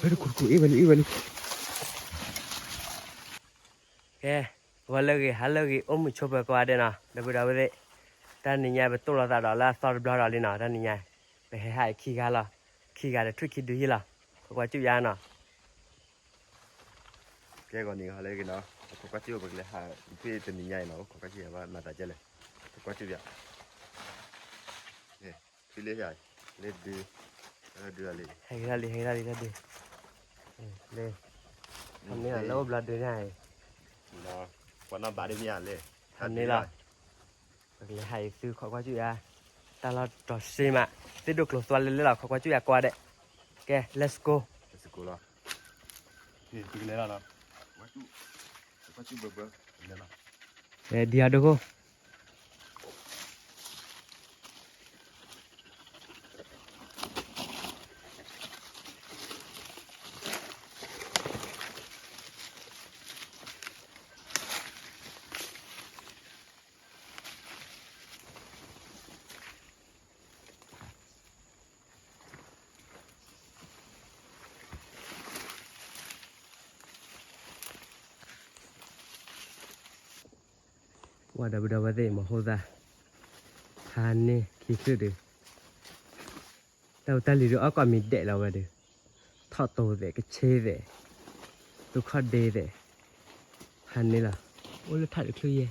ဖဲတခိၣ်တခိၣ်အ့ၣ်ဝဲလံ အ့ၣ်ဝဲလံ. ကဲ, ဂီၤလၢအဂ့ၤ ဟါလၢအဂ့ၤ အိၣ်မုာ်ဆိးပၢၤကိးဂၤဒဲးနီၤ ဒီပုၢ်ဒီဝဲၢ်သ့ၣ်, တၢ်နံၤညါပတိၢ်လိာ်သးဒီးလၢအသီတဘျီဒီးလံနီၤ တၢ်နံၤညါ, ပဟဲဟးအံၤခံဂၤလီၤ, ခံဂၤဒီးထွံၣ်ခံဒုဟံၣ်လီၤ, ခိးကွၢ်စူၣ်ယါနီၤ. ကဲဂီၤနံၤဟါလၢအဂ့ၤနီၤ, ခိးကွၢ်စူၣ်ပကလဲၤဟးဒုးဖဲတနံၤညါအံၤနီၤ, ခိးကွၢ်စူၣ်ယါဘၣ်မၤသးကဲလဲၣ်, ခိးကွၢ်စူၣ်ယါ, ဖဲလၢယါ, လၢဒုး, ဒုးလံ, ဟဲက့ၤလီၤလံ ဟဲက့ၤလီၤလံ တၢ်ဒုး, လၢ, န့ၣ်လီၤ လၢအိၣ်ဘျီဒုးန့ၣ်, ပှၤနီၢ်ဘၣ်ဒ်မ့ၢ်ဧါလဲၣ်, န့ၣ်လီၤ. ပကလဲၤဟးအံၤသုခိးကွၢ်စူၣ်ယါ, တၢ်လီၢ်တတီၤစ့မး, သ့ၣ်ဒိၣ်ကျိၤသွါလဲလဲလီၤ ခိးကွၢ်စူၣ်ယါကိးဂၤဒဲး, ကဲ let's go. ဒ်အဒိခိၣ် ပှၤဒီပုၢ်ဒီဝဲၢ်သ့ၣ်မ့ၢ်ဟိသၣ်, ဖးန့ၢ်ခံချုးဒုး, တၢ်အိၣ်တၢ်လံၤဒုးအီၣ်ကိးမံၤဒဲးလီၤဝဲဒုး, ထီၣ်တိၤသဲး ကဆ့သဲး, သူခီၣ်ဒ့သဲး, ဖးန့ၢ်လီၤ, အိၣ်လၢထးတချုးယဲၢ်,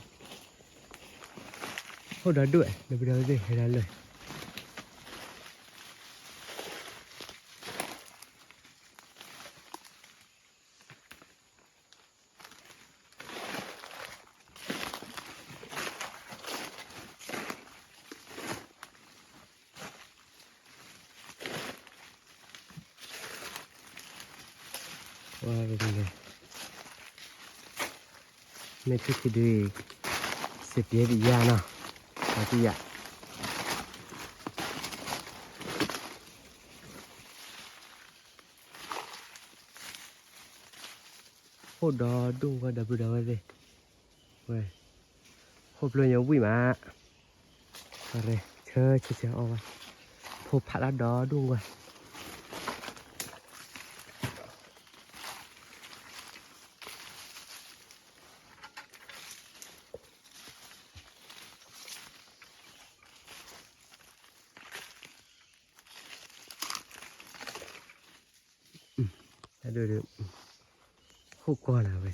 ဟိၣ်ဒီဒူၣ်ဝဲ ဒီပုၢ်ဒီဝဲၢ်သ့ၣ်ဟဲဒၣ်လၢ ဝဲ, မ့ၢ်ထံၣ်ခံဒုအံၤ, စံးပျဲဒံးယါနီၤ, အတယါ ဟိၣ်ဒီဒူၣ်ဝဲ ဒီပုၢ်ဒီဝဲၢ်သ့ၣ်, ဝဲ, ဟိၣ်ဖျိညါဝံၣ်မး, ဆၢဆၢဆၢအီၣ်ဝဲ, ဖိဖးလၢဒီဒူၣ်ဝဲ ဟိၣ်ကွၢ်လၢဝဲ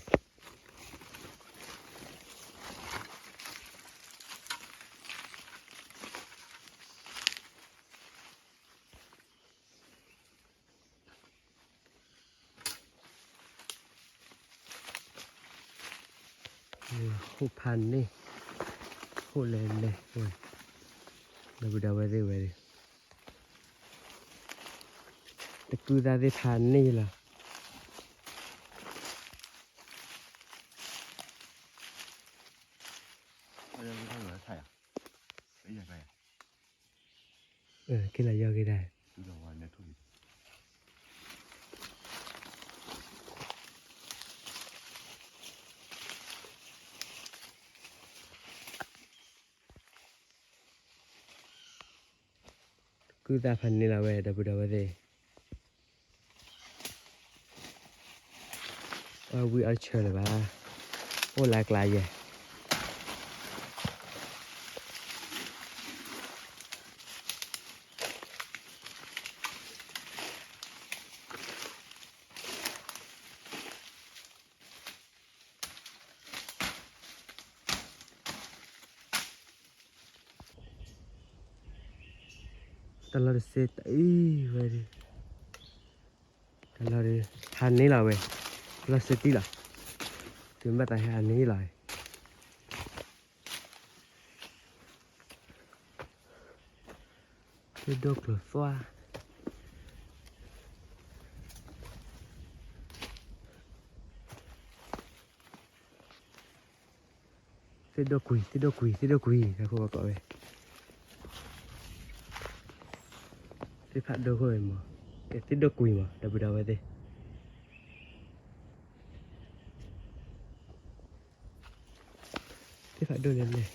ဟိၣ်ဖးန့ၢ်, ဟိၣ်လဲၤလဲၤဝဲ, ဒီပုၢ်ဒီဝဲၢ်သ့ၣ်ဝဲ, တကုၢ်သၣ်သ့ၣ်ဖးန့ၢ်လီၤ. က့ၤလီၤယီၤက့ၤဒၣ် ကုၢ်သၣ်ဖးန့ၢ်လီၤဝဲ ဒီပုၢ်ဒီဝဲၢ်သ့ၣ်, အဝံၣ်အီၣ်ဆၢလၢၤဘၣ်, အိၣ်လၢကျါယဲၢ် တၢ်လီၢ်တစ့တအံၤဝဲ, တၢ်လီၢ်ဖးန့ၢ်လီၤဝဲ, လီၢ်စ့တံၢ်လီၤ, တုၤဘၣ်သးဟဲအန့ၢ်လီၤ. သ့ၣ်ဒိၣ်ကျိၤသွါ, သ့ၣ်ဒိၣ်ကွံာ် သ့ၣ်ဒိၣ်ကွံာ် သ့ၣ်ဒိၣ်ကွံာ် တၢ်ခိၣ်ဘၣ်ကိးဝဲ, သ့ၣ်ဖးဒိၣ်ခိၣ်ဝဲမး, ကဲသ့ၣ်ဒိၣ်ကွံာ်မး ဒီပုၢ်ဒီဝဲၢ်သ့ၣ် သ့ၣ်ဖးဒိၣ်လဲၣ်လဲၣ်,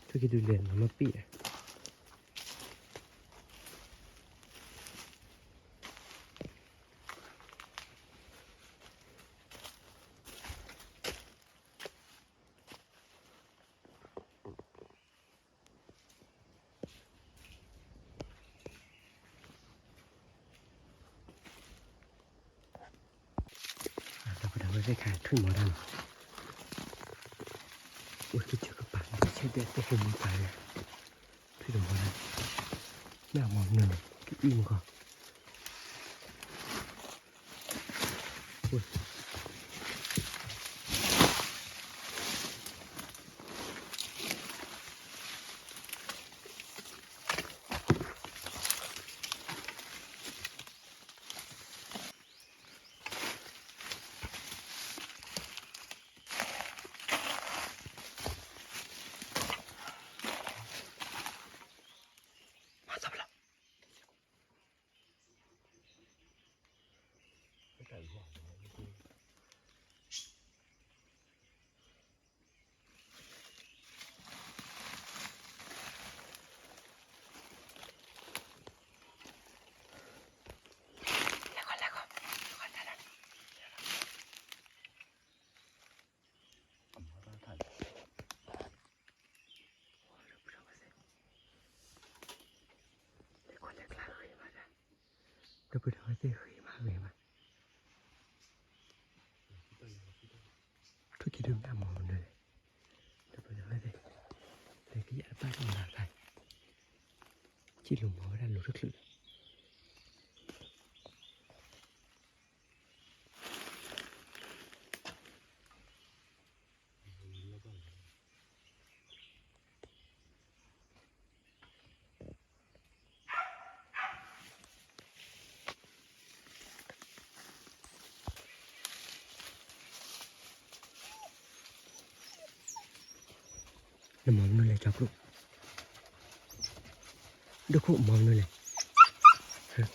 ထုက့ၤဒုးလဲၣ် မၤမ့ၢ်ပံၣ်, တခါထွံၣ်မီၤတၢ်နီၤ, အိၣ်က့ၤကပၤ ဆဲးတဲတဲဟဲမူပၤလဲၣ်, ထွံၣ်တမီၤတၢ်, မ့ၢ်အမီၤနုၤန့ၣ် ကအံၣ်မူကီၢ် ဒီပုၢ်ဒီဝဲၢ်သ့ၣ်ဂ့ၤမးဂ့ၤမး, ထွံၣ်ခံဒုမ့ၢ်အမီၤမနုၤလဲၣ်, ဒီပုၢ်ဒီဝဲၢ်သ့ၣ်, လဲၤကယၢ်တဘၣ်တမၤတၢ်, ကံၣ်လူၤမီၤဝဲဒၣ်လူၤတချုးလီၤ. နမီၤမနုၤလဲၣ် ကၠီဖျိ, ဒိၣ်ခိၣ်မီၤမနုၤလဲၣ်. ဖး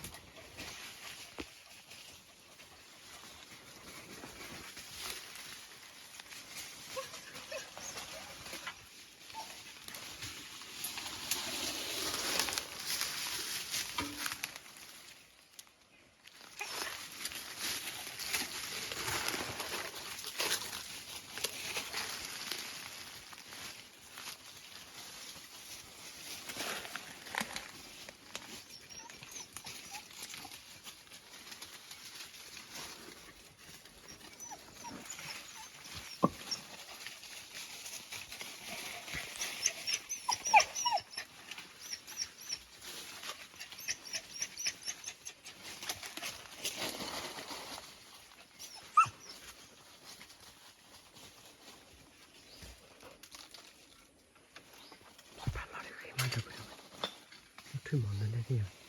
လီၤတဂ့ၤမး ဒီပုၢ်ဒီဝဲၢ်, ထွံၣ်မီၤမနုၤလဲၣ်သ့ၣ်ဧါ.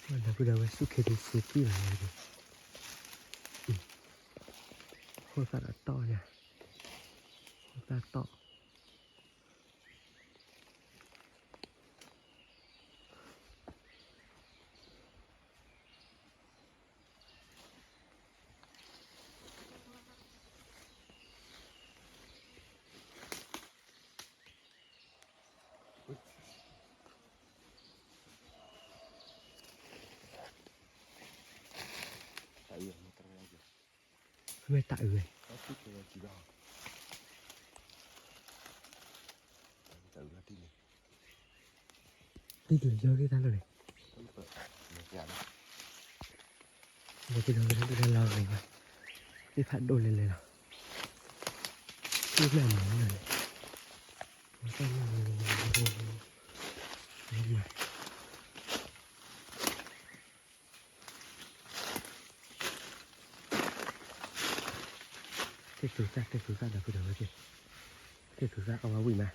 ဒီပုၢ်ဒီဝဲၢ် ဆူၣ်ခ့ဒုးစ့ကွံာ်လီၤဝဲဒၣ်, ဃိၣ်သၣ်ဒီးတီၢ်ညါ, ဃိၣ်သၣ်တီၢ် မ့ၢ်တၢ်အုးဝဲ, တံၢ်တုၤလၢယီၤဂ့ၢ်တၢ်လီၢ်န့ၣ်, လၢကဒီးဝဲဒၣ်ဒုၣ်ဒါလီၤဂ့ၤဘၣ်, သ့ၣ်ဖးဒိၣ်လဲၤလဲၤလီၤ, သ့ၣ်ဖးမၤမနုၤလဲၣ်, မၤ သ့ၣ်သူသၣ် သ့ၣ်သူသၣ်ဒီပုၢ်ဒီဝဲၢ်သ့ၣ်, သ့ၣ်သူသၣ်အီၣ်ဝဲဝံၣ်မး.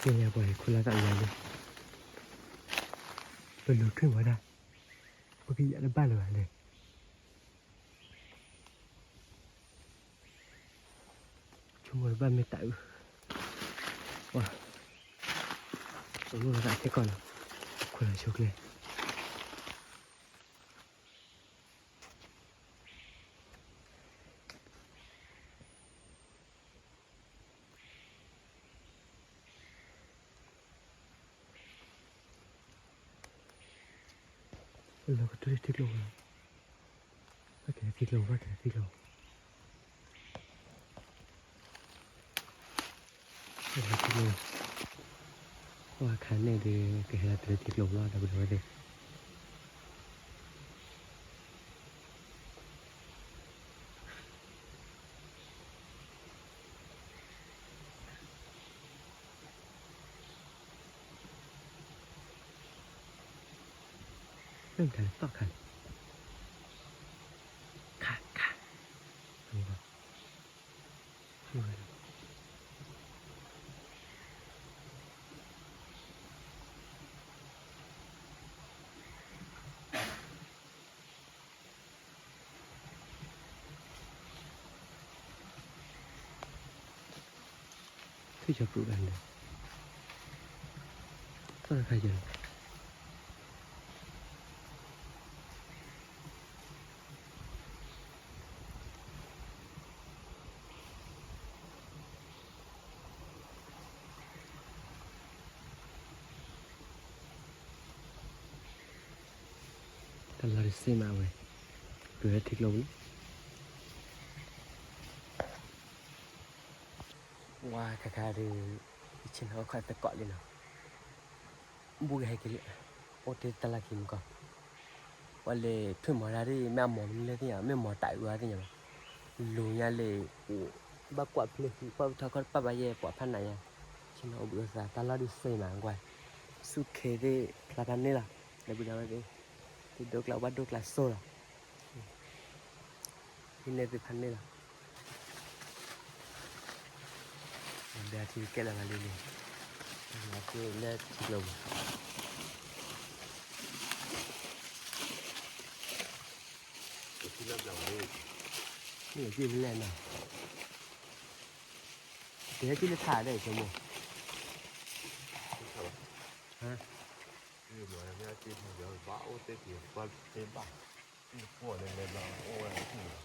သ့ၣ်ညါပှၤဟဲခိၣ်လၢသးအံၤလံ, ပလူၤထွံၣ်မီၤဒၣ်, ပကယၤတဘၣ်လၢၤဘၣ်လဲၣ်. ဆိကမိၣ်တဘၣ်မ့ၢ်တၢ်အုး, ပှၤ အိၣ်သးခဲကီၢ်နီၤ, ခွဲးလီၤဆိကျဲ လီၤကတူၢ်ထံကျိ, ဘၣ်က့ၤထံကျိ, ဘၣ်က့ၤထံကျိ, ထံကျိ, ပှၤခါန့ၣ်ဒီး ကဟဲလီၤတုၤလၢထံကျိလီၤ ဒီပုၢ်ဒီဝဲၢ်သ့ၣ် မ့ၢ်တၢ်သီၣ်ခါန့ၣ်, ခါခါ, ထံၣ်ကၠီၤပူၤဂၤန့ၣ်, သီၣ်တခါယဲၢ်လီၤ. တၢ်လီၢ်တစ့ၢ်မးဝဲ, တုၤလၢထံကျိပူၤလီၤ. ဝါခါခါဒီး ယဆ့ၣ်နီၤအိၣ်ခိးသကိးလံနီၤ, ဘူးကဟဲက့ၤလံ, အိၣ်တ့ၢ်တၢ်လီၢ်ခံမုၢ်ကီၢ်, ပှၤလဲၤထွံၣ်မီၤတၢ်ဒ် မ့ၢ်အမီၤမနုၤလဲၣ်သ့ၣ်ညါ, မ့ၢ်မီၤတၢ်အုးအါသ့ၣ်ညါဘၣ်, လူၤညါလၢ ဘၣ်ကွၢ်ဖျၢၣ်ဃံ ကွၢ်ပထီၣ်ခီၣ်တပၢ်ဘၣ်ယဲၢ် ပှၤဖးနးညါ, ဆ့ၣ်နီၤအိၣ်ဘှံးအိၣ်သါ တၢ်လီၢ်ဒ်စ့ၢ်မးကွၢ်, ဆူၣ်ခ့သ့ၣ်ဖျါဖးန့ၢ်လီၤ, ဒီပုၢ်ဒီဝဲၢ်သ့ၣ်, ဒိၣ်ကျါဘၣ်ဒိၣ်ကျါစိလီၤ. ဟံးန့ၢ်သ့ၣ်ဖးန့ၢ်လီၤ. ဒီးထံကဲလၢာ်လံန့ၣ်, လၢထံကျိပူၤ, မ့ၢ်က့ၤလဲၣ်နီၤ, တဟဲက့ၤလၢထးဒီးဆိကမိၣ်, ဟါ ဘၣ်အိၣ်သ့ၣ်က့ၤ ပှၤသ့ဘၣ်, သ့ၣ်ကီၢ်လဲၤလဲၤလီၤ အိၣ်ဝဲဒၣ်ထံၣ်လီၤ. တ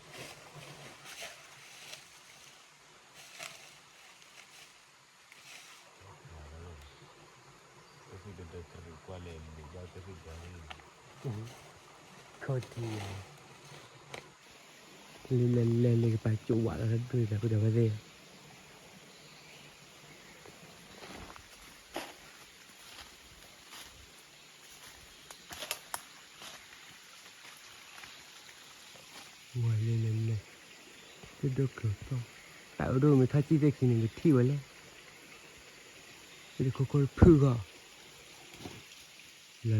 ၢ်ဖံးတဒၢတရံးကွၢ်လဲၤလံၤဘၣ်တရံးဘၣ်လံ, ခီၣ်ထံး, လံာ်လဲၤလဲၤလံာ်ကပၤကၠိဝးလီၤတၢ်ဒုးတၢ်ဖုတၢ်ဝဲသ့ၣ် ဝဲလဲၤလဲၤလဲၤ, တဒိၣ်ကျိၤသီၣ်, တၢ်အဒိၣ်မ့ၢ်ထီၣ်ကံၣ်သ့ၣ်ခံန့ၣ် ကထံၣ်ဝဲလဲၣ်, တခိၣ်ခိၣ်တဖုဂီၢ်, လီၤ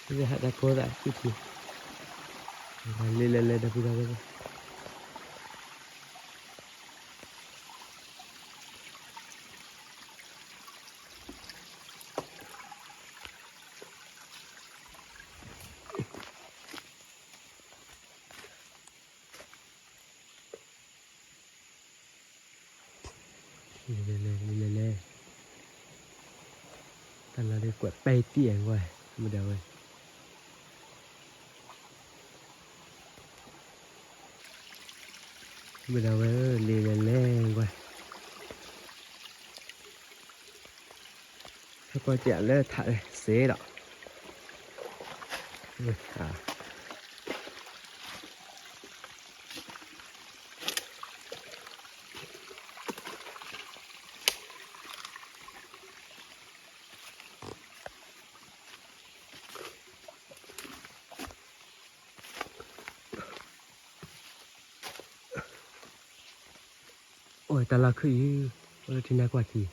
ဒီး ဟးတၢ်ကိးသးဆူၣ်ထံ, လံာ်လဲၤလဲၤဒီးပူၤဒီးဝဲ လဲၤလဲၤလဲၤလဲၤ, တၢ်လီၤဒ်ကွဲးပဲတံၢ်အဂီၢ်, မုၢ်ဒၣ်ဝဲ, မုၢ်ဒၣ်ဝဲဧၢ, လဲၤလဲၤလဲၤကွၢ် ဟဲကွၢ်တၢ်လၢထးစ့ဒီး အိၣ်တၢ်လီၢ်ခုၣ်အံၤ အိၣ်လၢထံနါကွၢ်ထံ မုၢ်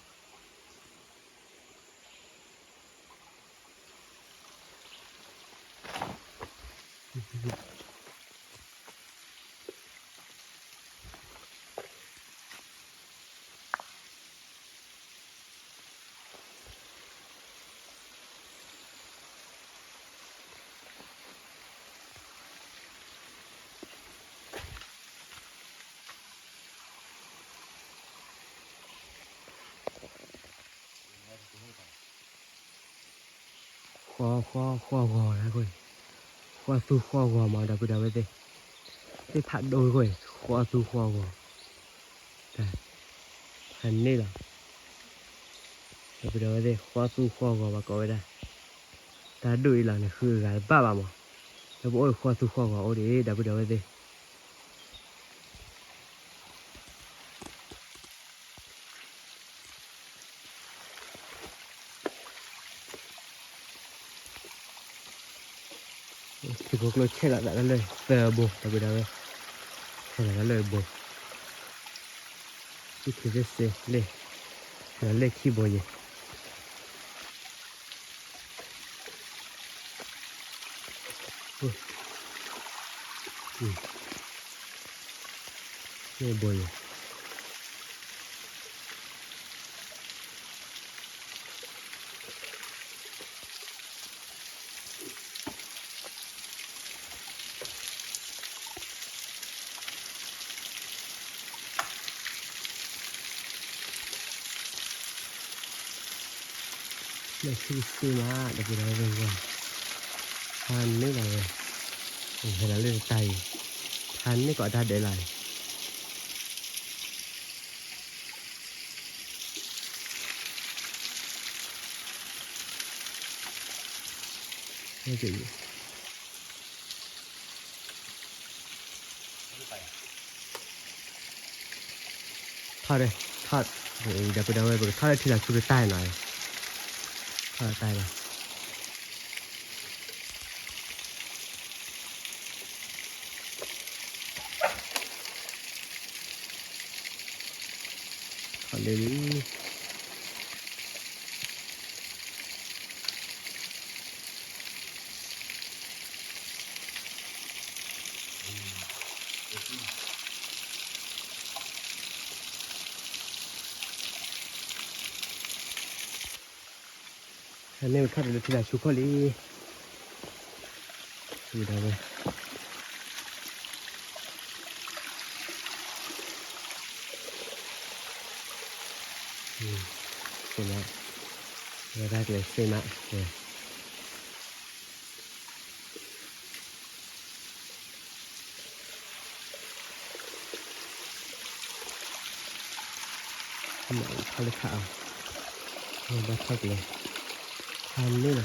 ဃီ ဃီ ဃီဂီၤ ဃီသူဃီဂီၤမး ဒီပုၢ်ဒီဝဲၢ်သ့ၣ်, သ့ၣ်ဖးဒိၣ်ဃီ ဃီသူဃီဂီၤ, ဖးန့ၢ်လီၤ, ဒီပုၢ်ဒီဝဲၢ်သ့ၣ် ဃီသူဃီဂီၤဘၣ်ကိးဝဲဒၣ်, တၢ်ဒိၣ်အံၤလီၤန့ၣ် ဃုဂၤတဘၣ်ဘၣ်မး, ဒီးပအိၣ်ဃီသူဃီဂီၤအိၣ်ဒံး ဒီပုၢ်ဒီဝဲၢ်သ့ၣ် ထံဖိကျိၣ်ဆဲးလီၤသးတၢ်လၢသၢဘိ ဒီပုၢ်ဒီဝဲၢ်, ဆဲးလီၤတၢ်လၢဘိ, ခံထံၣ်သ့ၣ်စ့လ့ၣ်, ဆဲးလီၤလၢခံဘိယဲၢ် မ့ၢ်ဘိယဲၢ် လၢဆူၣ်ဆူၣ်မး ဒီပုၢ်ဒီဝဲၢ်, ဖးန့ၢ်လီၤဝဲ, ဟဲလီၤလၢတၢ်အံၤ, ဖးန့ၢ်ကိးတၢ်ဒဲးလီၤန့ၣ် ထီၣ်ဒီး ထီၣ်, ဒီပုၢ်ဒီဝဲၢ် ပကထီၣ်လၢထံလီၤဆူကတၢၢ်နီၤ, ထီၣ်တၢ်လီၤ ထီၣ်လံ အန့ၣ် ပထီၣ်တုၤလၢထံလီၤဆူခိၣ်လံ, ဒီပုၢ်ဒီဝဲၢ်, စ့မး, ဝဲဒၣ်ကလဲၤစ့မး, ထီၣ်လၢခးအီၤ, ဘၣ်ထီၣ်ကလဲၤ, ဖးန့ၢ်လီၤ.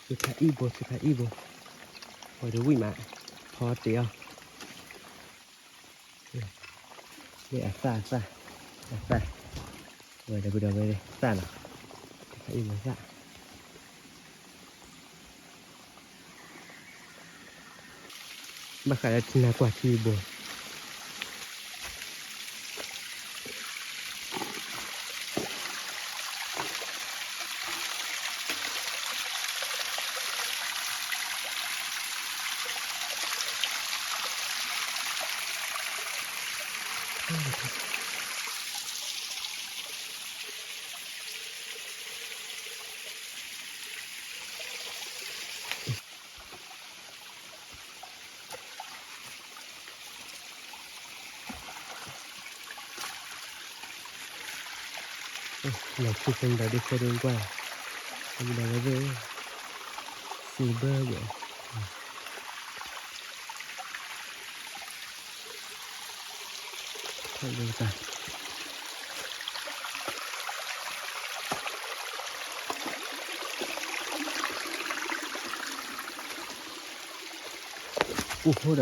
ဆူခါအံၣ်ဘိ ဆူခါအံၣ်ဘိ, ပှၤတဝံၣ်မး, ဖီတ့ၢ်အီၤ, လၢအသၣ်အသၣ်, အသၣ်, ဝဲဒီပုၢ်ဒီဝဲၢ်သၣ်နီၤ, ဆူခါအံၣ်ဘိသၣ် ဘၣ်ဃးလၢထံနါကွၢ်ထံဘိ. လီၤဆူၣ်ဖဲန့ၣ်ဒီး ဒ်ဃိဒ်ကွၢ်, ဒီးဝဲသ့ၣ်, စံးဘၢယဲၢ် ထီၣ်လၢတၢ် ပူဖိဒီး ပ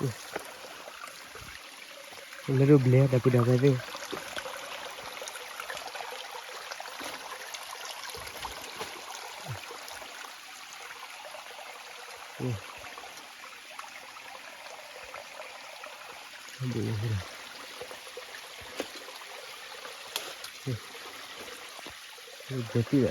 လၢဒိၣ်ဘျဲၣ် ဒီပုၢ်ဒီဝဲၢ်သ့ၣ်. ဘဲတံၢ်လီၤ.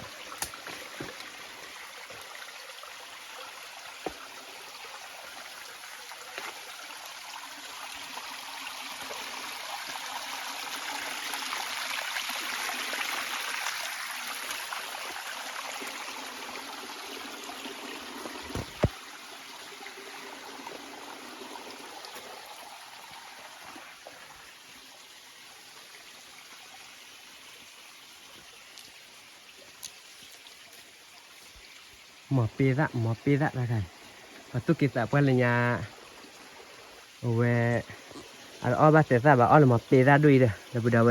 မီၤပ့သၣ် မီၤပ့သၣ်တခါ, ပှၤသူၣ်က့သးပှၢ်လၢညါ, အဝဲ အတအီၣ်ဘၣ်သဲးသၣ်ဘၣ် အီၣ်လၢမီၤပ့သၣ်ဒိၣ်အံၤဒီး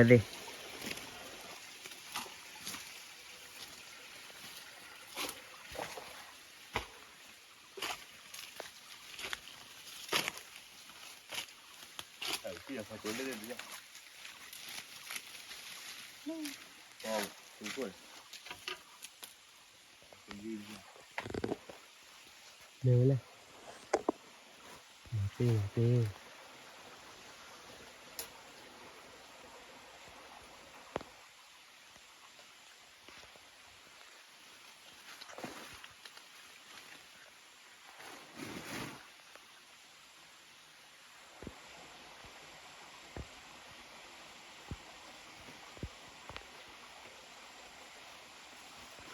ဒီပုၢ်ဒီဝဲၢ်သ့ၣ်. မ့ၢ်ဝဲလဲၣ်, မၤပ့မၤပ့.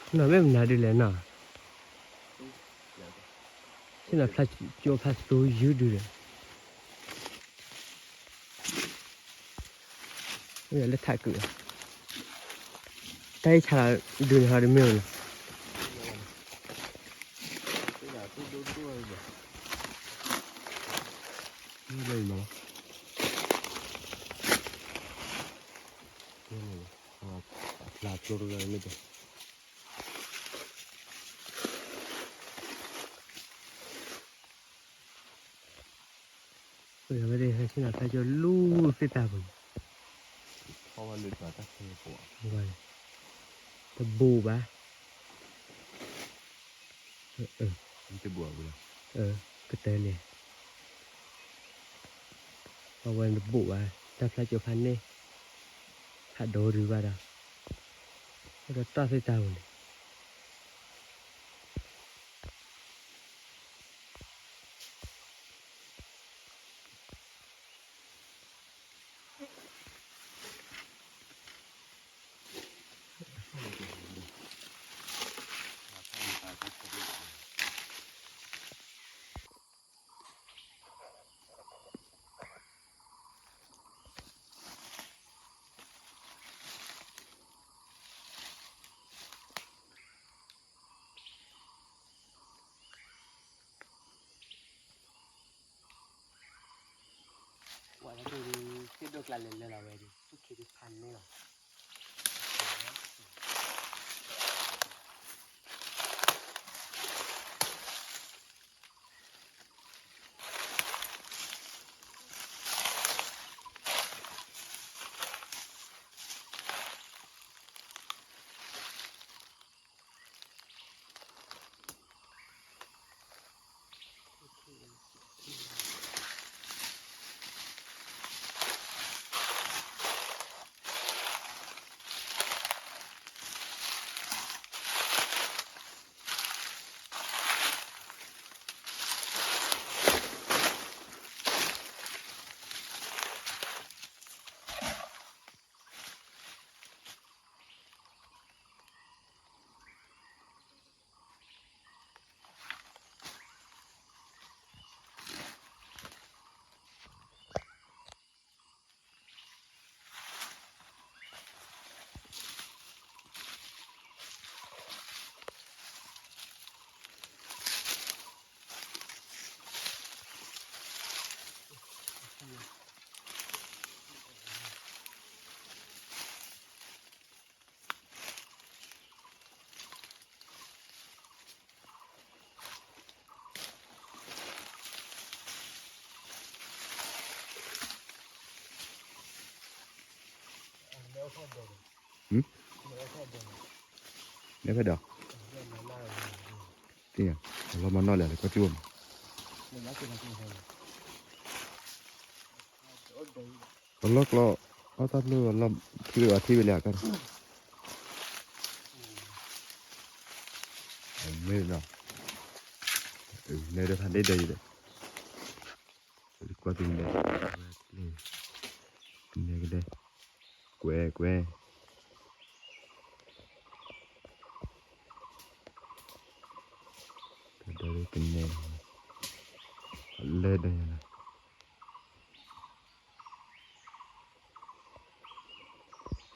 နီၢ်မ့ၢ်မနုၤဒုးလဲၣ်နီၤ, ဆ့ၣ်နီၤဖျါကၠိဖးသိယုၢ်ဒုးဒီး, မ့ၢ်လၢထးကုာ်, တၢ်အံၤဆါလီၤဒုးန့ၣ်ဟီဒုးမ့ၢ်ဝဲလီၤ. ဖျါကျိတဂၤမ့ၢ်တ ပဝဲဒၣ်ဟဲဆ့ၣ်နီၤဖျါကၠိလူၤသ့ၣ်တၢ်ပူၤန့ၣ်, တဘိးဘၣ်, ကတၢၢ်လဲၣ်, ပဝဲတဘိးဘၣ်, တၢ်ဖျါကၠိဖးန့ၣ်, ဖးဒိၣ်ဒုးဘၣ်ဒီး, အိၣ်ဒီးတၢ်သ့ၣ်တၢ်ပူၤန့ၣ် ပှၤလၢဒိၣ်ဒုး သ့ၣ်ဒိၣ်ကျါလဲၤလဲၤလီၤဝဲဒုး သူၣ်ခံဒုးဖးန့ၢ်လီၤ. လဲၤဖဲဒီး သ့ၣ်ညါ အလီၤမၤနီၣ်လဲၣ် ကွၢ်ကၠိမး အလီၢ်ကျီ အတၢ်ပျိအလီၢ် ထံဝဲအီၤထံဝဲလဲၣ်အကါ မ့ၢ်နီၤ နဲဒၣ်ဖးဒ့ဒီးယဒီး ကွၢ်တုၤလဲၣ် နဲကဒဲ ကွဲကွဲ တဒၢကနဲ လၢဒၢယၤလီၤ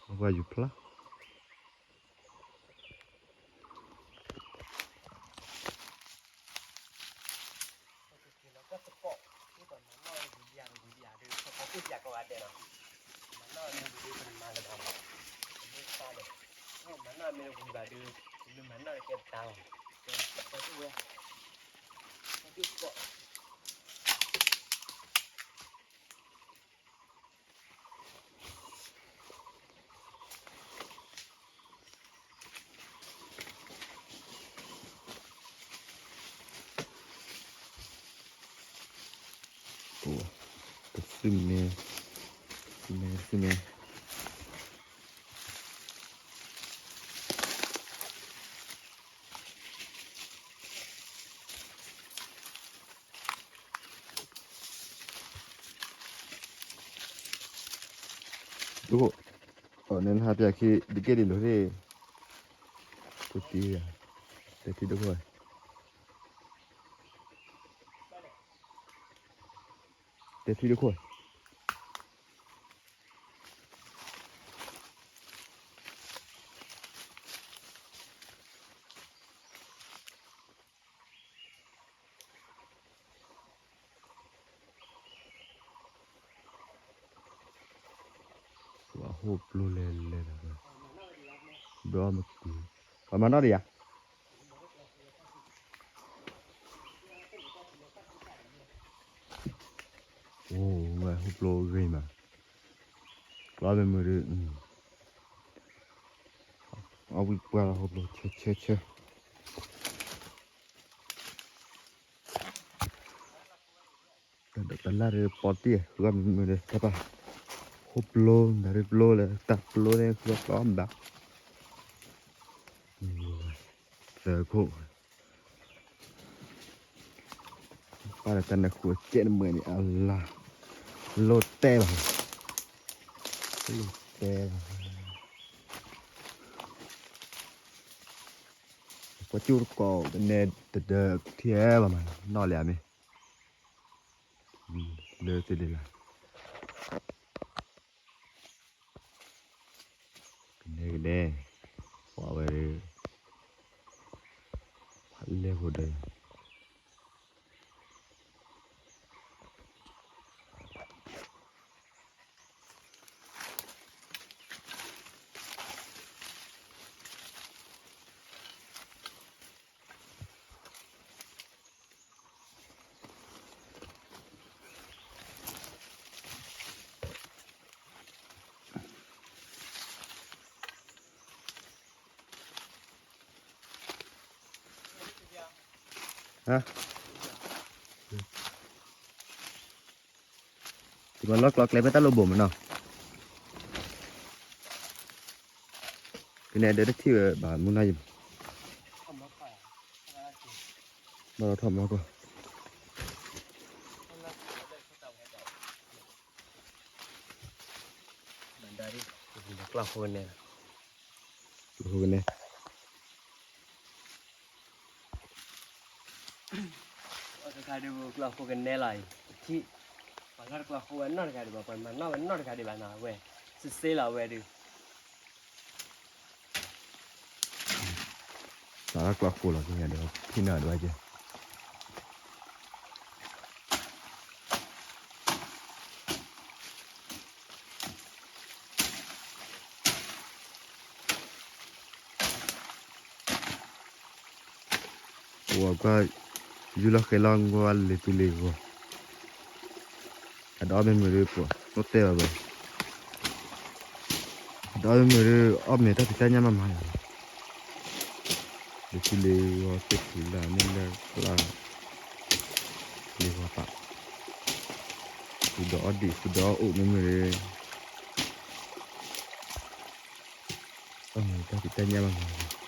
အဝဲယူၤဖျါ ပသုမ့ၢ် သုမ့ၢ် သုမ့ၢ် ဒ် အန့ၣ်ဟးပၠးခံ ဒ်ကဲဒ်လိၤသ့ၣ် ပတံၤ တဲထံဒိၣ်ခိၣ် တဲထံဒိၣ်ခိၣ် ပှၤဟိၣ်ပျိလဲၤလဲၤလီၤ, ဘျီမ့ၢ်ကွံာ်, ပှၤမၤနီၣ်ဒံးဧါ, အိၣ်ဝဲဟိၣ်ပျိဂ့ၤမး, ဘျီမ့ၢ်မုာ်ဒုး, အဝံၣ်ပှၢ်လီၤဟိၣ်ပျိ ဆၢဆၢဆၢ တၢ်လၢ်ရပီတံၢ် ဃုအီၣ်မ့ၢ်မုာ်ဒီး တၢ်ပာ် ဟိၣ်ပျိ နၢ်ရ့ပျိလၢ တၢ်ပျိန့ၣ် ဃုအီၣ်ပျီဘၣ်, သၢခိၣ်, ပာ်လၢတၢ်နၢ်ဃုအစဲးနမဲာ်န့ၣ် အလါ လိၣ်တဲလီၤ, လိၣ်တဲလီၤ, ပှၤကၠိတကိး ကနဲတဒၢထံၣ်ဟဲလီၤမး နီၣ်လၢအမ့ၢ် လၢသ့ၣ်လၢ်လၢ်, ကနဲကနဲ, ပှၤဝဲ ဖးလဲၢ်ဖိဒီး တဘၣ်လီၢ်ကျီကျဲဖဲတၢ်လိၣ်ဘိမးနီၤ, ကနဲဒၢတထံၣ်ဝဲဘၣ်မုၢ်နၤယံၤ, ဘၣ်လီၤထီၣ်မီၢ်ကီၢ် ဘၣ်ဒါဒ် ကျီၢ်ဃိန့ၣ် ကျီၢ်ဃိန့ၣ် တခါဒုး ကျီၢ်ဃိကနဲလီၤအံၤ ပထံၣ် ပှၤလီၢ်တကျီၢ်ဃိဝဲနီတဂၤဒံးဘၣ် ပှၤမၤနီၣ်ဝဲနီတဂၤဒံးဘၣ်နီၤ အဝဲ စ့စ့လီၤအဝဲဒုး ပှၤလီၢ်တကျီၢ်ဃိလီၤ ကညးဒီး ဖံးနီၣ်ဒံးဘၣ်က့ၤ ပှၤကွၢ် ယူၢ်လီၤဃဲလီၤ ကွၢ်လံာ်သူလ့ၤဂီၤ အဒီးမ့ၢ်မုာ်ဒ်ပှၤ လိၣ်တဲဘၣ်ဘၣ် ဒီးမ့ၢ်အီၣ်မ့ၤတၢ်ဖံးတၢ်ညၣ်မးမးလီၤ, လၢထံလ့ဂီၤသ့ၣ်ထူလၢမ့ၢ်လၢကျါ, လ့ဂီၤပာ်, ဃုာ်ဒီးအီၣ်ဒံး ဃုာ်ဒီးအီၣ်အိၣ်မ့ၢ်မ့ၢ်, အီၣ်မ့ၤတၢ်ဖံးတၢ်ညၣ်မးမးလီၤ.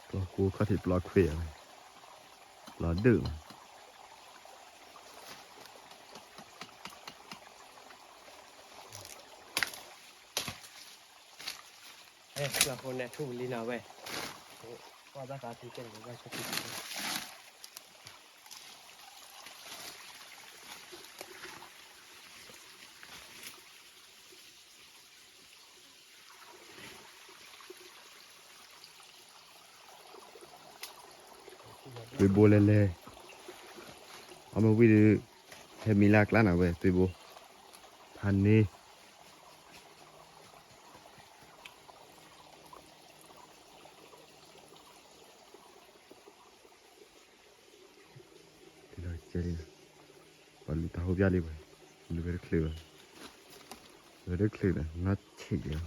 ပျီကိခီၣ်ထံးပျီခွံ, ပျီဒုၣ်မး. ပျီကိန့ၣ်ထူၣ်ပလံနၤဝဲ, ပှၤဘၣ်သးသံကဲန့ၣ် ဘၣ်ဆၢထံၣ် သွ့ဘိလဲၤလဲၤ, အမ့ၢ်ဝံၤဒီး, ဟဲမံလၢအကျါနၤဝဲ သွ့ဘိ, ဖးန့ၢ် ဒ်လီၤကဲလံ, ပှၤလူၤတၢ်ဟိပၠၣ်လံဝဲ, လူၤဝဲတချုးဘၣ်, လူၤဝဲတချုးဒီး နီၢ်ဆံးလံလီၤ.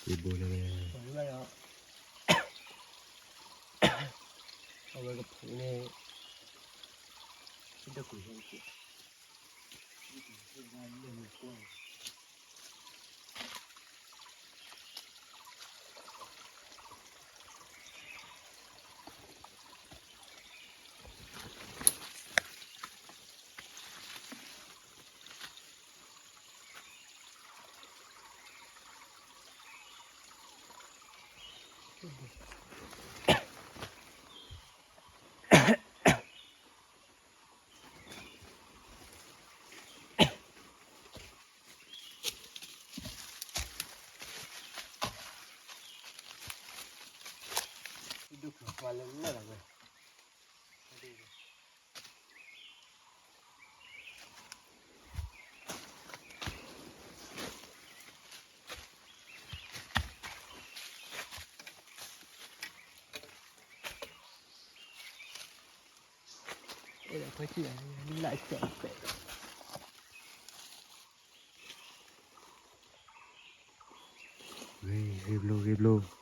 သွ့ဘိလဲၤလဲၤ, အဝဲကဖုးန့ၣ်, ဒုၣ်ဖျိခွါလၢလၢ်လီၤဝဲ. အဲၣ်ဒိးခွဲးစံၣ်, လၢ်စဲးစဲး, ဂ့ၤဘျိ ဂ့ၤဘျိ.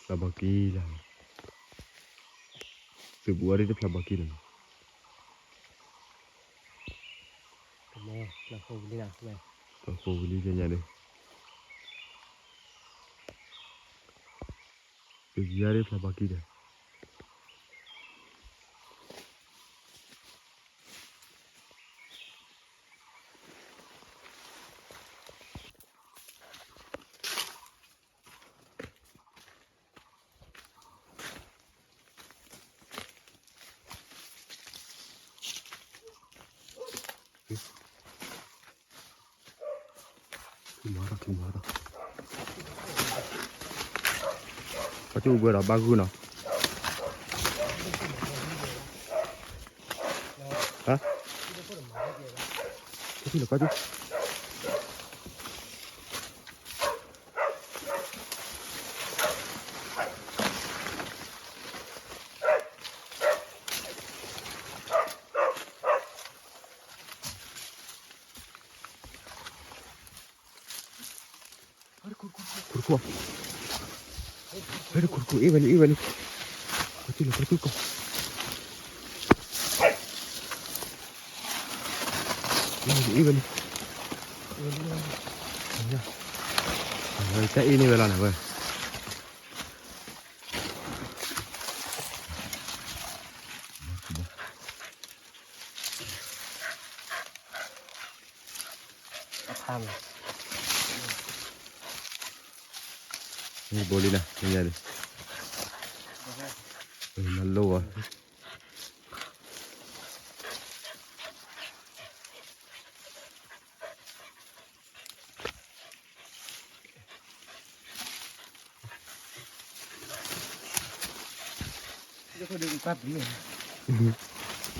ဖျါဘီကံလီၤ, သုးဘူးအီၤဒ်တဖျါဘီကံလီၤ. ဖျါဃိဝံၤလံ, ဖျါဃိဝံၤလံညါန့ၣ်, သုးဘူးအီၤဒ်တဖျါဘီကံဒီး. အ မၤထီၣ် မၤထီၣ်, ပှၤကၠိဘှဲဒီးဘၣ်ဂုၢ်နီၤ, ဟါ, ကၠိလၢကၠိ ခိၣ်တခိၣ်, ဟဲတခိၣ်တခိၣ် အ့ၣ်ဝဲလံ အ့ၣ်ဝဲလံ, ပှၤကၠိလၢပှၤကၠိကီၢ်, အ့ၣ်ဝဲလံ အ့ၣ်ဝဲလံ, အဝဲတၢ်အ့ၣ်န့ၢ်ဝဲလီၤန့ၣ်ဝဲ အခါမး, ဘိလံနၤ မ့ၢ်ယၤလံ, နလိၣ်ဝဲ,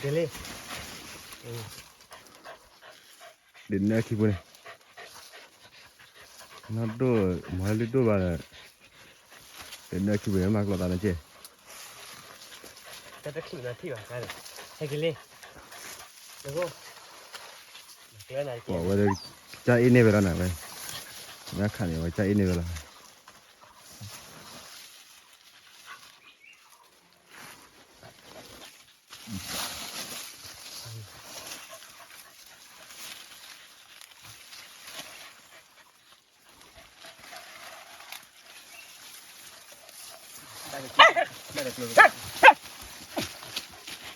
ကဲလံ, ဒ်နၢခံပူၤန့ၣ်, နီၢ်ဒိၣ် မၤလၢဒိၣ်ဘၣ်ဒီး, ဒ်နၢခံပူၤန့ၣ် မၤကျိးသးန့ၣ်ကဲ, တၢ်တချုးနီထံၣ်ဘၣ်, ဟဲက့ၤလံ, ကွၢ်ဝဲဒီး ကၢ်အ့ၣ်န့ၢ်ဝဲလီၤနၤဝဲ, ညါခါန့ၣ် ဝဲကၢ်အ့ၣ်န့ၢ်ဝဲလီၤ.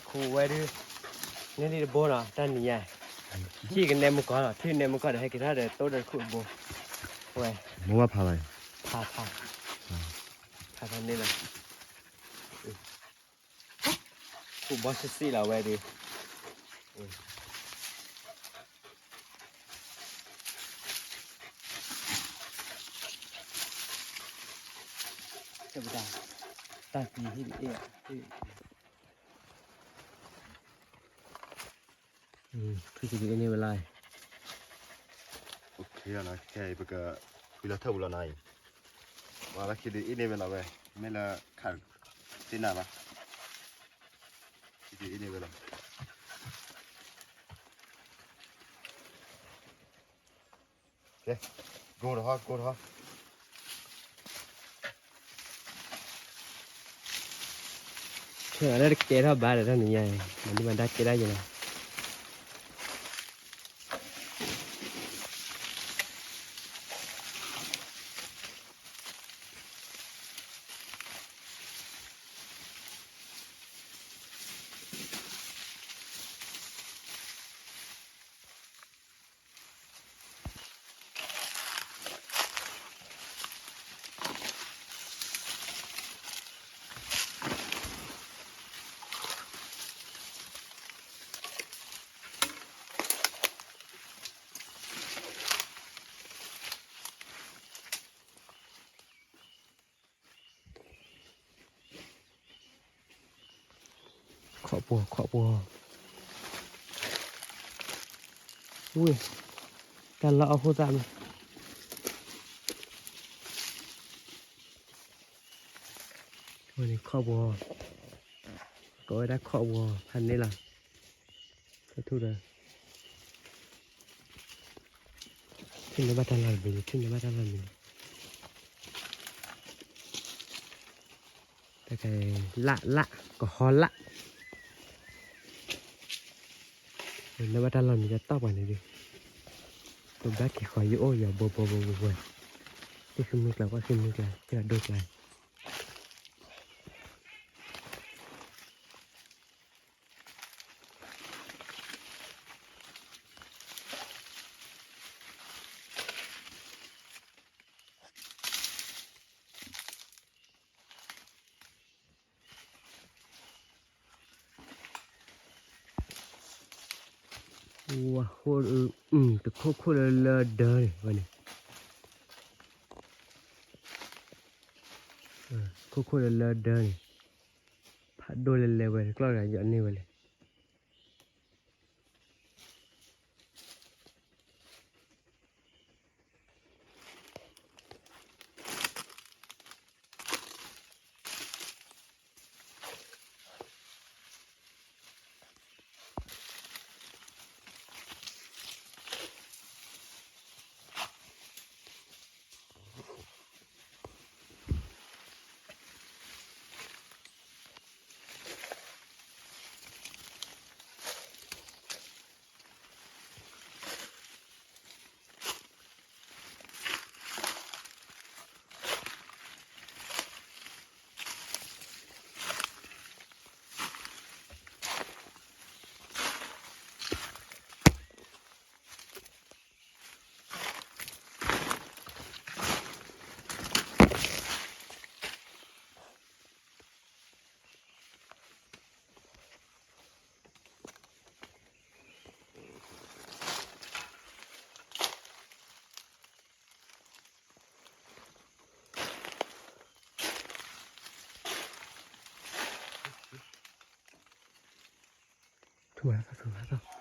ခိးဝဲဒုး, န့ၢ်လံတဘိနီၤ တၢ်နံၤညါ, ထံၣ်ကနဲမုၢ်ကီၢ်လီၤ ထံၣ်ကနဲမုၢ်ကီၢ်ဒီး ဟဲက့ၤထီၣ်ဒီး တိၢ်ဒီးတခိၣ်တဘိ, ဝဲ, မိၢ်ဘၣ်ဖးလီၤ, ဖးဖး, ဖးဖးန့ၣ်လီၤ. ခိၣ်ဘီစံးစံးလီၤဝဲဒုး, တၢ်သံဟ့ၣ်အ့ၣ်, ဖုက့ၤအ့ၣ်န့ၢ်ဝဲလီၤ. ခဲအံၤ ပကဖုလီၤထၢၣ်ပူၤလီၤနၤအံၤ, ပှၤလၢခံဒုးအ့ၣ်န့ၢ်ဝဲလီၤဝဲ, မ့ၢ်လၢခးသ့ၣ်နၤဘၣ်, ခံဒုးအ့ၣ်န့ၢ်ဝဲလီၤ. ကဲ, ကိၢ်တဟီ ကိၢ်တဟီ, ခဲအံၤလၢတကဲထီၣ်ဘၣ်ဒီးတၢ်နံၤညါအံၤ မၤဒုးမၤဒါကဲဒၣ်ယဲလီၤ. ခီၣ်ပှီၤ ခီၣ်ပှီၤ, ဝ့ၢ်, တၢ်လီၢ်အခိၣ်သၣ်မး, ဝဲန့ၣ်ခီၣ်ပှီၤ, ကိးဝဲဒၣ်ခီၣ်ပှီၤ ဖးန့ၣ်လီၤ, ကထူၣ်ဒီး ထံၣ်န့ၢ်ဘၣ်တၢ်လီၢ်တဘ့ၣ် ထံၣ်န့ၢ်ဘၣ်တၢ်လီၢ်တဘ့ၣ်, တၢ်ကဲ လၣ်လၣ် ကဟီလၣ်, န့ၢ်ဘၣ်တၢ်လီၢ်မံၤတၢ်တီၢ်ပှၤန့ၣ်ဒုး, ပဘၣ်က့ၤဃီၤယအိၣ်ယီၤဘိဘိဘိဘိဘိ, သ့ၣ်ဃံမုၢ်ကျါ ပှၢ်ဃံမုၢ်ကျါ သ့ၣ်လီၤဒိၣ်ကျါ. ဝါဃိ, တခိၣ်ခိၣ်လၢလၢဒၢန့ၣ်ဝဲန့ၣ်, ခိၣ်ခိၣ်လၢလၢဒၢန့ၣ်, ဖးဒိၣ်လဲၤလဲၤဝဲ တကျီၢ်တဂၤယီၤန့ၢ်ဝဲလဲၣ်. ထူၣ်ဘၣ်ထီၣ် ထူၣ်ဘၣ်ထီၣ်,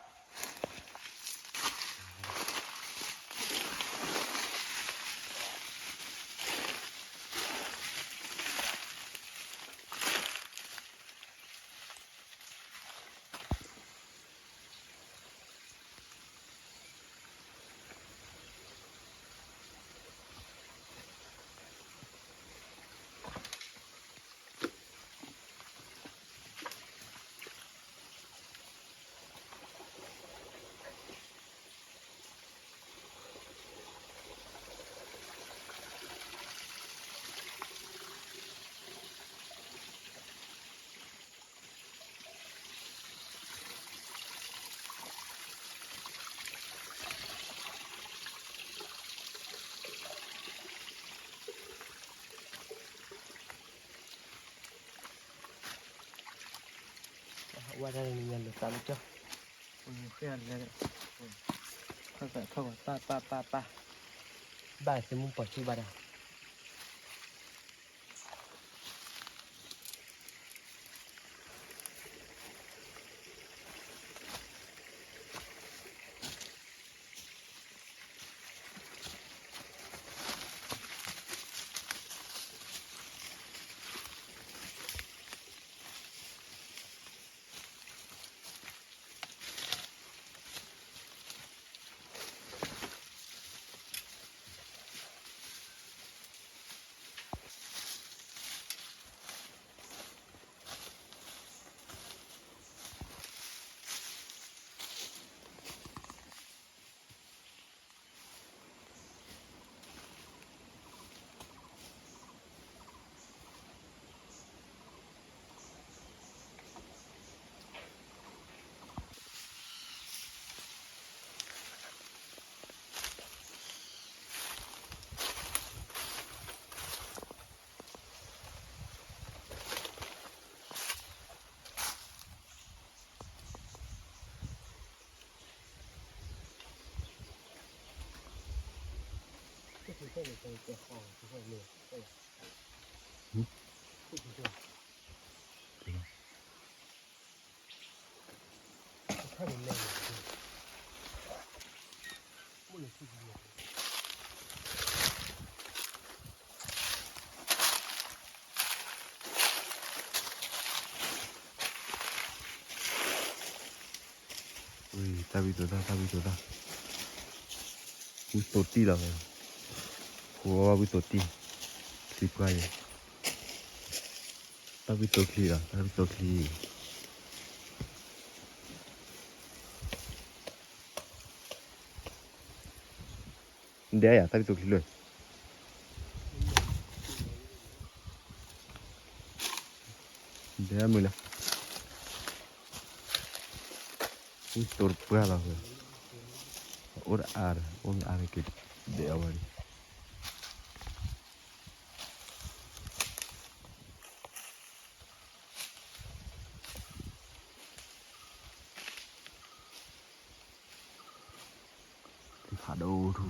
ဝဲဒၣ်န့ၣ် ညါလၢသးလၢကၠီ, ဃ့ၢ်လဲၤ, ထီၣ်ထီၣ် ပၢ်ပၢ်ပၢ်ပၢ်, ဘၣ်သ့ၣ်မုၢ်ပှၢ်ထူၣ်ဘၣ်ဒီး တၢ်ဝံသိးတၢ် တၢ်ဝံသိးတၢ်, ဝံသိးတံၢ်လီၤ, ဃိဝံသိးတံၢ်, ချံပှၢ်အံၤ, တၢ်ဝံသိးချံလီၤ တၢ်ဝံသိးချံ, ဒဲယၤ တၢ်ဝံသိးချံလၢ ဒဲမုၢ်လၢ ဝံသိးတပှၢ်လီၤ, အိၣ်တအါဒီး အိၣ်တအါဒီးက့ၤ ဒဲအဝဲန့ၣ်. တၢ် အဒိၣ်ထူ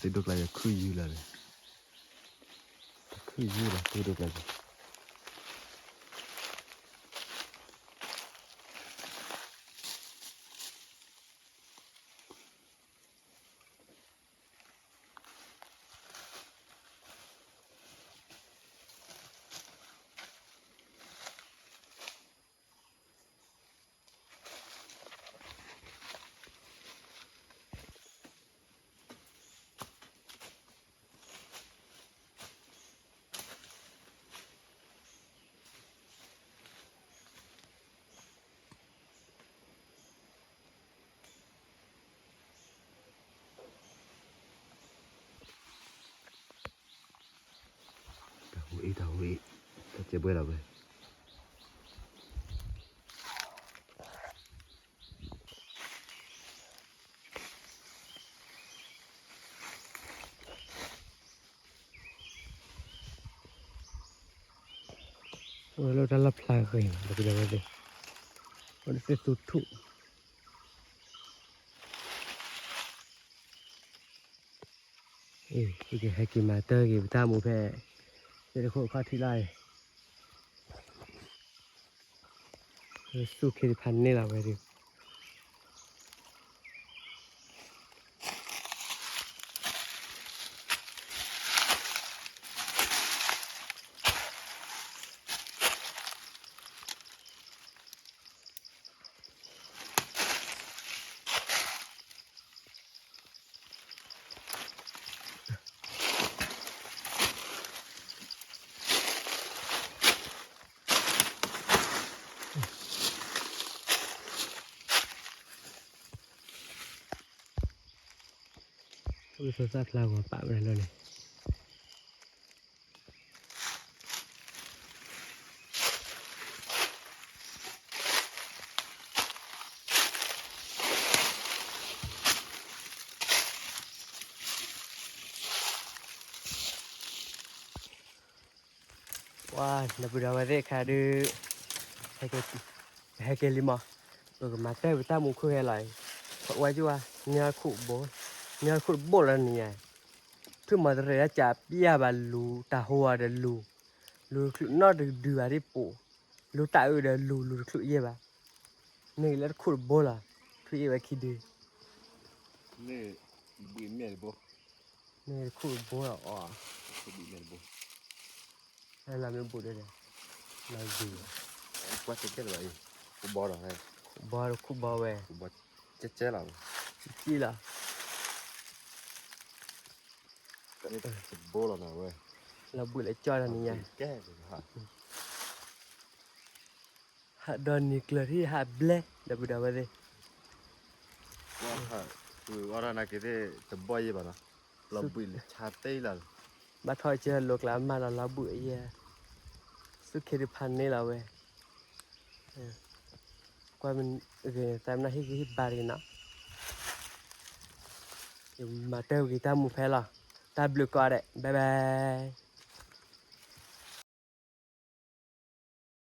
သုးဒိၣ်ကျါယခုၣ်ယုၢ်လၢ်လၢ်, ခုၣ်ယုၢ်လီၤ သုးဒိၣ်ကျါယ တၢ်ဟူးအ့ၣ် တၢ်ဟူးအ့ၣ် တၢ်ကဲဘှဲလီၤဝဲ အိၣ်လၢတၢ်လီၢ်ဖျါဂ့ၤ ဒီပုၢ်ဒီဝဲၢ်သ့ၣ်, အိၣ်ဒီးသ့ၣ်သူထူၣ်, အ့ၣ် ပကဟဲက့ၤမၤတၢ်ဂ့ၤ ပတၢ်မူဖဲ သ့ၣ်တခိၣ်ခီၣ်ထံးလၢ်အံၤ ဆူၣ်ခ့တဖၣ်န့ၣ်လီၤဝဲဒၣ်. အိၣ်လၢသးဖျါဂီၤပာ်ဝဲဒၣ်လီၤန့ၣ် ပှၤ ဒီပုၢ်ဒီဝဲၢ်သ့ၣ်ခါဒုး ဟဲက့ၤလံမး, ပကမၤတၢ်ပတၢ်မူခိၣ်ဟဲလီၤ, ပဝဲကဝါ နံၤခိၣ်တဘိ, နံၤခိၣ်တဘိလီၤန့ၣ်ညါ, ထွံၣ်မီၤတရံးဒၣ်ကးပျၢ်ဘၣ်လူၤ တၢ်ဟိဝါဒီးလူၤ, လူၤတချုးနီတဒုဘၣ်ဒ်ပိာ်, လူၤတၢ်အုးဒီးလူၤ လူၤတချုးယဲၢ်ဘၣ်, မ့ၢ်လၢတခိၣ်တဘိလီၤ, ထွံၣ်အ့ၣ်ဝဲခံဒု မ့ၢ်တခိၣ်တဘိလီၤအီၤ, လၢမ့ၢ်ဘူးဒီး လၢဂ့ၤ, ဘီဒီးခိၣ်ဘီဝဲ, ကကလီၤ, လီၤဘှံးလၢကၠီဒီးန့ၣ်ညါ ဟးဒီးနံၤကျၢၤထံၣ် ဟးဘျဲ ဒီပုၢ်ဒီဝဲၢ်သ့ၣ်, အီၣ်ဒၣ်နာ်က့ၤသ့ၣ်တဘီယဲၢ်ဘၣ်နီၤ, လီၤဘှံးလၢဆါတ့ၢ်လီၤ, ဘၣ်ထီၣ်ကၢလိၤကျါမးလီၤ လီၤဘှံးယဲၢ် သူၣ်ခ့တဖးန့ၣ်လီၤဝဲ, ကွၢ်ဂ့ၤ သးမနၢ်ဟ့ၣ်ဂံၢ်ဟ့ၣ်ဘါတဂ့ၤနီၤ, ယမၤတၢ်ဂ့ၤတၢ်မူဖဲလီၤ, တၢ်ဘျုးကိးဂၤဒဲး bye bye.